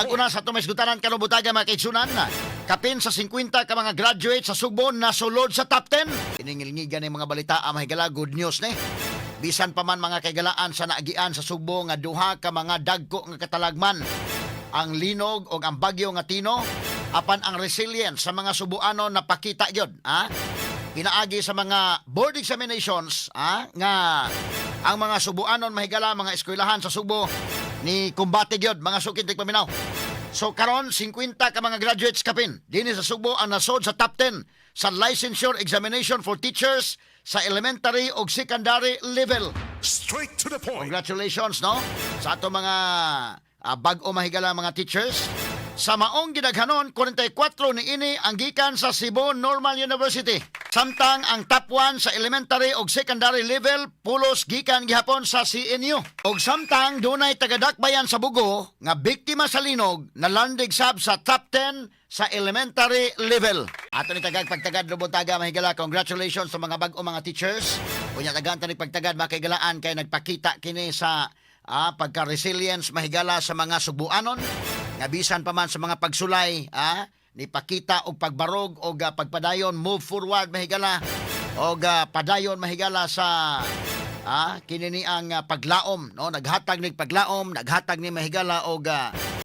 Ang una sa atong maisgutanan karong buntaga, mga kaigsunan, kapin sa 50 ka mga graduate sa Sugbo nasulod sa top 10. Iningilngigan ni mga balita ang mahigala, good news ni. Bisan pa man, mga kaigalaan, sa naagian sa Sugbo nga duha ka mga dagko nga katalagman, ang linog o ang bagyo nga Tino, apan ang resilience sa mga Subuano napakita gyud, ha? Pinaagi sa mga board examinations, ha, nga ang mga Subuanon, mahigala, mga eskwelahan sa Sugbo ni kumbate gyud, mga suking tigpaminaw. So karon 50 ka mga graduates kapin dinhi sa Sugbo ang nasod sa top 10 sa licensure examination for teachers sa elementary ug secondary level. Straight to the point. Congratulations, no, sa ato mga bag-o, mahigala, mga teachers. Sa maong gidaghanon, 44 ni ini ang gikan sa Cebu Normal University. Samtang ang top 1 sa elementary ug secondary level pulos gikan gihapon sa CNU. Og samtang dunay taga-Dakbayan sa Bugo nga biktima sa linog nalandig sab sa top 10 sa elementary level. Ato ni tagag pagtagad buntaga, mahigala. Congratulations sa mga bag-o mga teachers. Unya tagaan ta ni pagtagad, mga kaigalaan, kay nagpakita kini sa pagka-resilience, mahigala, sa mga Subuanon nga bisan pa man sa mga pagsulay, nipakita og pagbarog og pagpadayon, move forward, mahigala, og padayon, mahigala, sa kini ni ang paglaom, no? Naghatag ni paglaom, naghatag ni, mahigala, og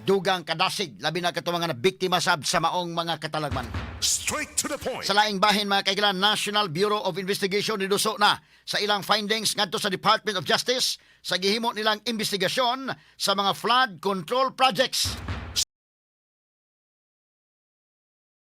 dugang kadasig labi na kato mga nabiktima sab sa maong mga katalagman. Straight to the point. Sa laing bahin, mga kaigalan, National Bureau of Investigation niduso na sa ilang findings ngadto sa Department of Justice sa gihimo nilang investigasyon sa mga flood control projects.